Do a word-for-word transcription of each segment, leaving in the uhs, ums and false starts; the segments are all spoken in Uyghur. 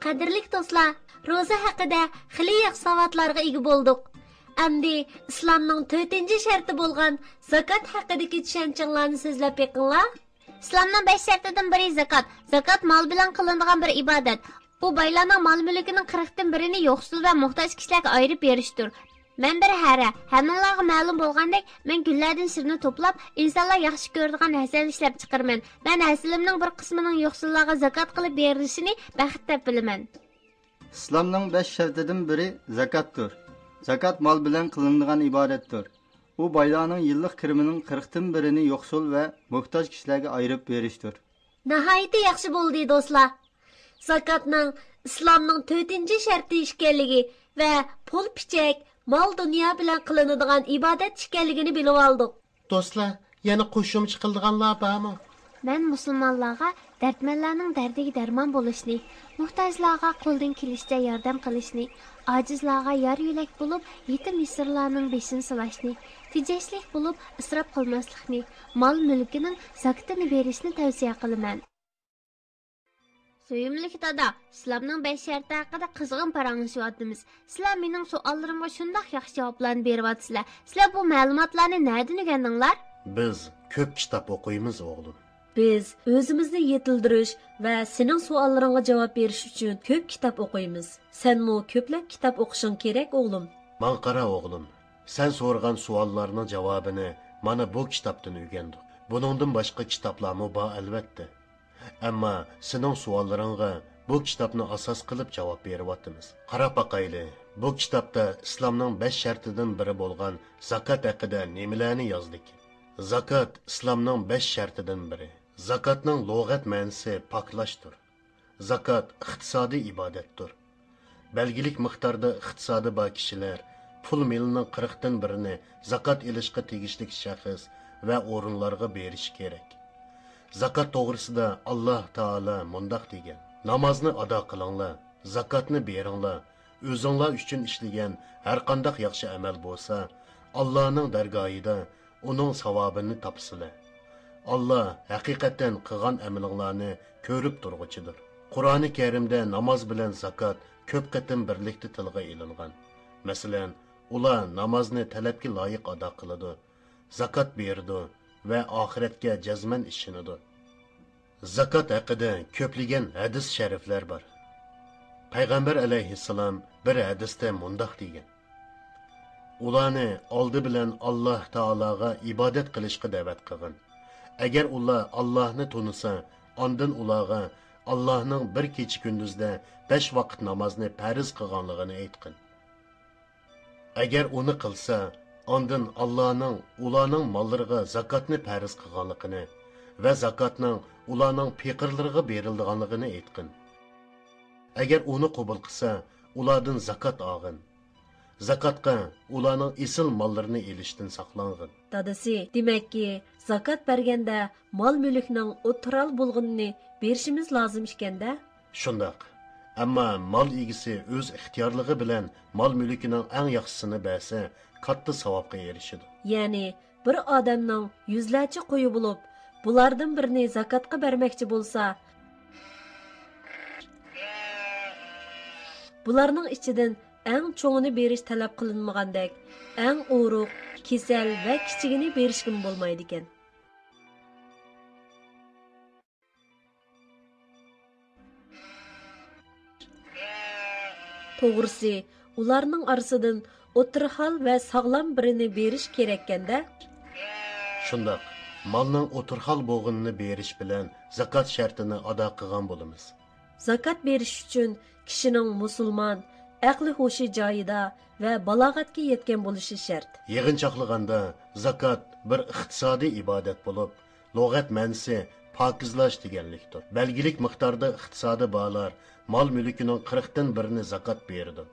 قەدىرلىك دوستلار، روزا ھەققىدە خېلى ياخشى ساۋاتلارغا ئىگە بولدۇق. ئەمدى ئىسلامنىڭ تۆتىنچى شەرتى بولغان زاكات ھەققىدىكى چۈشەنچىڭلارنى سۆزلەپ بېقىڭلار. ئىسلامنىڭ بەش شەرتىدىن بىرى زاكات. زاكات مال بىلەن قىلىنىدىغان بىر ئىبادەت. بۇ بايلارنىڭ مال-مۈلكىنىڭ قىرىقتىن بىرىنى يوقسۇل ۋە موھتاج كىشىلەرگە ئايرىپ بېرىشتۇر. مەن بىر ھەرە. ھەممىڭلارغا مەلۇم بولغاندەك، مەن گۈللەردىن شىرنە توپلاپ، ئىنسانلار ياخشى كۆرىدىغان ھەسەل ئىشلەپ چىقىرىمەن. مەن ھەسىلىمنىڭ بىر قىسمىنىڭ يوقسۇللارغا زاكات قىلىپ بېرىلىشىنى بەخت دەپ بىلىمەن. ئىسلامنىڭ بەش شەرتىدىن بىرى زاكاتتۇر. زاكات مال بىلەن قىلىنىدىغان ئىبادەتتۇر. ئۇ بايلارنىڭ يىللىق كىرىمىنىڭ قىرىقتىن بىرىنى يوقسۇل ۋە موھتاج كىشىلەرگە ئايرىپ بېرىشتۇر. ناھايىتى ياخشى بولدى، دوستلار. زاكاتنىڭ ئىسلامنىڭ تۆتىنچى شەرتى ئىكەنلىكى ۋە پۇل-پىچەك، مال-دۇنيا بىلەن قىلىنىدىغان ئىبادەت ئىكەنلىكىنى بىلىۋالدۇق. دوستلار، يەنە قوشۇمچە قىلىدىغانلار بارمۇ؟ مەن مۇسۇلمانلارغا دەردمەنلەرنىڭ دەردىگە دەرمان بولۇشنى، موھتاجلارغا قولدىن كېلىشىچە ياردەم قىلىشنى، ئاجىزلارغا يار-يۆلەك بولۇپ، يېتىم-يېسىرلارنىڭ بېشىنى سىلاشنى، تېجەشلىك بولۇپ، ئىسراپ قىلماسلىقنى، مال-مۈلكىنىڭ زاكىتىنى بېرىشنى تەۋسىيە قىلىمەن. سۆيۈملۈك دادا، ئىسلامنىڭ بەش شەرتى ھەققىدە قىزغىن پاراڭلىشىۋاتىمىز. سىلەر مېنىڭ سوئاللىرىمغا شۇنداق ياخشى جاۋابلارنى بېرىۋاتىسىلەر. سىلەر بۇ مەلۇماتلارنى نەدىن ئۆگەندىڭلار؟ بىز كۆپ كىتاب ئوقۇيمىز، ئوغلۇم. بىز ئۆزىمىزنى يېتىلدۈرۈش ۋە سېنىڭ سوئاللىرىڭغا جاۋاب بېرىش ئۈچۈن كۆپ كىتاب ئوقۇيمىز. سەنمۇ كۆپلەپ كىتاب ئوقۇشۇڭ كېرەك، ئوغلۇم. ماڭا قارا، ئوغلۇم. سەن سورىغان سوئاللارنىڭ جاۋابىنى مانا بۇ كىتابتىن ئۆگەندۇق. بۇنىڭدىن باشقا كىتابلارمۇ بار، ئەلۋەتتە. ئەمما سېنىڭ سوئاللىرىڭغا بۇ كىتابنى ئاساس قىلىپ جاۋاب بېرىۋاتىمىز. قاراپ باقايلى، بۇ كىتابتا ئىسلامنىڭ بەش شەرتىدىن بىرى بولغان زاكات ھەققىدە نېمىلەرنى يازدىكىن؟ زاكات ئىسلامنىڭ بەش شەرتىدىن بىرى. زاكاتنىڭ لۇغەت مەنىسى پاكلاشتۇر. زاكات ئىقتىسادىي ئىبادەتتۇر. بەلگىلىك مىقداردا ئىقتىسادى بار كىشىلەر پۇل مېلىنىڭ قىرىقتىن بىرىنى زاكات ئېلىشقا تېگىشلىك شەخس ۋە ئورۇنلارغا بېرىشى كېرەك. زاكات توغرىسىدا ئاللاھ تائالا مۇنداق دېگەن: نامازنى ئادا قىلىڭلار، زاكاتنى بېرىڭلار، ئۆزۈڭلار ئۈچۈن ئىشلىگەن ھەرقانداق ياخشى ئەمەل بولسا، ئاللاھنىڭ دەرگاھىدا ئۇنىڭ ساۋابىنى تاپىسىلەر. ئاللا ھەقىقەتەن قىلغان ئەمىلىڭلارنى كۆرۈپ تۇرغۇچىدۇر. قۇرئانى كەرىمدە ناماز بىلەن زاكات كۆپ قېتىم بىرلىكتە تىلغا ئېلىنغان. مەسىلەن، ئۇلار نامازنى تەلەپكە لايىق ئادا قىلىدۇ، زاكات بېرىدۇ ۋە ئاخىرەتكە جەزمەن ئىشىنىدۇ. زاكات ھەققىدە كۆپلىگەن ھەدىس شەرىفلەر بار. پەيغەمبەر ئەلەيھىسسالام بىر ھەدىستە مۇنداق دېگەن: ئۇلارنى ئالدى بىلەن ئاللاھ تائالاغا ئىبادەت قىلىشقا دەۋەت قىلغىن. ئەگەر ئۇلار ئاللاھنى تونۇسا، ئاندىن ئۇلارغا ئاللاھنىڭ بىر كېچە-كۈندۈزدە بەش ۋاقىت نامازنى پەرز قىلغانلىقىنى ئېيتقىن. ئەگەر ئۇنى قىلسا، ئاندىن ئاللاھنىڭ ئۇلارنىڭ ماللىرىغا زاكاتنى پەرز قىلغانلىقىنى ۋە زاكاتنىڭ ئۇلارنىڭ پېقىرلىرىغا بېرىلىدىغانلىقىنى ئېيتقىن. ئەگەر ئۇنى قوبۇل قىلسا، ئۇلاردىن زاكات ئالغىن. زاكاتقا ئۇلارنىڭ ئېسىل ماللىرىنى ئېلىشتىن ساقلانغىن. دادىسى، دېمەككى، زاكات بەرگەندە مال-مۈلۈكنىڭ ئوتتۇرا ھال بولغىنىنى بېرىشىمىز لازىم ئىكەن-دە؟ شۇنداق. ئەمما مال ئىگىسى ئۆز ئىختىيارلىقى بىلەن مال-مۈلكىنىڭ ئەڭ ياخشىسىنى بەرسە، كاتتا ساۋابقا ئېرىشىدۇ. يەنى بىر ئادەمنىڭ يۈزلەرچە قويى بولۇپ، بۇلاردىن بىرىنى زاكاتقا بەرمەكچى بولسا، بۇلارنىڭ ئىچىدىن ئەڭ چوڭىنى بېرىش تەلەپ قىلىنمىغاندەك، ئەڭ ئورۇق، كېسەل ۋە كىچىكىنى بېرىشكىمۇ بولمايدىكەن. توغرىسى، ئۇلارنىڭ ئارىسىدىن ئوتتۇرا ھال ۋە ساغلام بىرىنى بېرىش كېرەككەن-دە. شۇنداق، مالنىڭ ئوتتۇرا ھال بولغىنىنى بېرىش بىلەن زاكات شەرتىنى ئادا قىلغان بولىمىز. زاكات بېرىش ئۈچۈن كىشىنىڭ مۇسۇلمان، ئەقلى-ھوشى جايىدا ۋە بالاغەتكە يەتكەن بولۇشى شەرت. يىغىنچاقلىغاندا، زاكات بىر ئىقتىسادىي ئىبادەت بولۇپ، لۇغەت مەنىسى پاكىزلاش دېگەنلىكتۇر. بەلگىلىك مىقداردا ئىقتىسادى بارلار مال-مۈلكىنىڭ قىرىقتىن بىرىنى زاكات بېرىدۇ.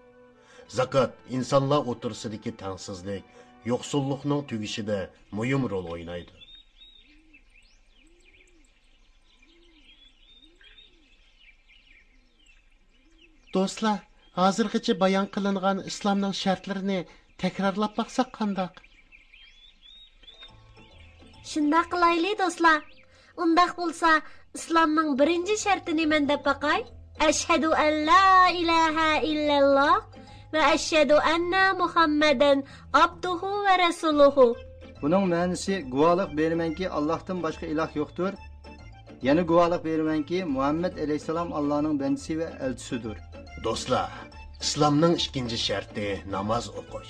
زاكات ئىنسانلار ئوتتۇرىسىدىكى تەڭسىزلىك، يوقسۇللۇقنىڭ تۈگىشىدە مۇھىم رول ئوينايدۇ. دوستلار، ھازىرغىچە بايان قىلىنغان ئىسلامنىڭ شەرتلىرىنى تەكرارلاپ باقساق قانداق؟ شۇنداق قىلايلى، دوستلار. ئۇنداق بولسا، ئىسلامنىڭ بىرىنچى شەرتىنى مەن دەپ باقاي. أشهد أن لا إله إلا الله وأشهد أن محمدا عبده ورسوله. بۇنىڭ مەنىسى، گۇۋاھلىق بېرىمەنكى، ئاللاھتىن باشقا ئىلاھ يوقتۇر. يەنە گۇۋاھلىق بېرىمەنكى، مۇھەممەد ئەلەيھىسسالام ئاللانىڭ بەندىسى ۋە ئەلچىسىدۇر. دوستلار، ئىسلامنىڭ ئىككىنچى شەرتى ناماز ئوقۇش.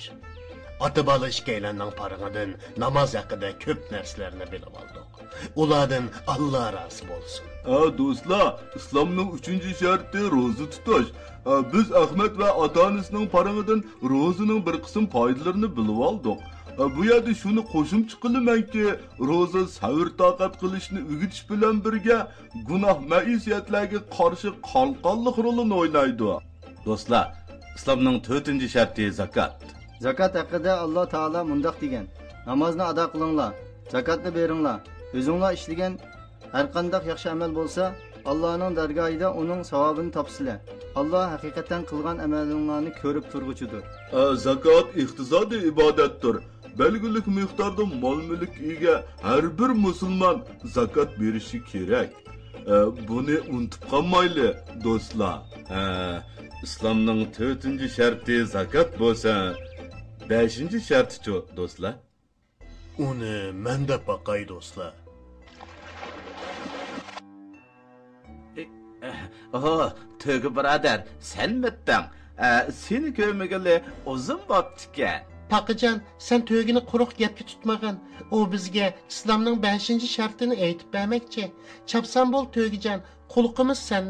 ئاتا-بالا ئىككىيلەننىڭ پارىڭىدىن ناماز ھەققىدە كۆپ نەرسىلەرنى بىلىۋالدۇق. ئۇلاردىن ئاللا رازى بولسۇن. ئە، دوستلار، ئىسلامنىڭ ئۈچىنچى شەرتى روزا تۇتۇش. ئە، بىز ئەخمەت ۋە ئاتا-ئانىسىنىڭ پارىڭىدىن روزىنىڭ بىر قىسىم پايدىلىرىنى بىلىۋالدۇق. ئە، بۇ يەردە شۇنى قوشۇمچە قىلىمەنكى، روزا سەۋر-تاقەت قىلىشنى ئۆگىتىش بىلەن بىرگە، گۇناھ مەئسىيەتلەرگە قارشى قالقانلىق رولىنى ئوينايدۇ. دوستلار، ئىسلامنىڭ تۆتىنچى شەرتى زاكات. زاكات ھەققىدە ئاللا تائالا مۇنداق دېگەن: نامازنى ئادا قىلىڭلار، زاكاتنى بېرىڭلار. ئۆزۈڭلار ئىشلىگەن ھەرقانداق ياخشى ئەمەل بولسا، ئاللانىڭ دەرگاھىدا ئۇنىڭ ساۋابىنى تاپىسىلەر. ئاللا ھەقىقەتەن قىلغان ئەمەلىڭلارنى كۆرۈپ تۇرغۇچىدۇر. ئە، زاكات ئىقتىسادىي ئىبادەتتۇر. بەلگىلىك مىقداردا مال-مۈلۈككە ئىگە ھەر بىر مۇسۇلمان زاكات بېرىشى كېرەك. ئە، بۇنى ئۇنتۇپ قالمايلى، دوستلار. ھە، ئىسلامنىڭ تۆتىنچى شەرتى زاكات بولسا، بەشىنچى شەرتىچۇ، دوستلار؟ ئۇنى مەن دەپ باقاي، دوستلار. ئوھو، تۆگە بۇرادەر، سەنمىتىڭ؟ ئە، سېنى كۆرمىگىلى ئۇزۇن بوپتىكەن. پاقىجان، سەن تۆگىنى قۇرۇق گەپكە تۇتمىغىن. ئۇ بىزگە ئىسلامنىڭ بەشىنچى شەرتىنى ئېيتىپ بەرمەكچى. چاپسان بول، تۆگىجان، قۇلىقىمىز سەندە.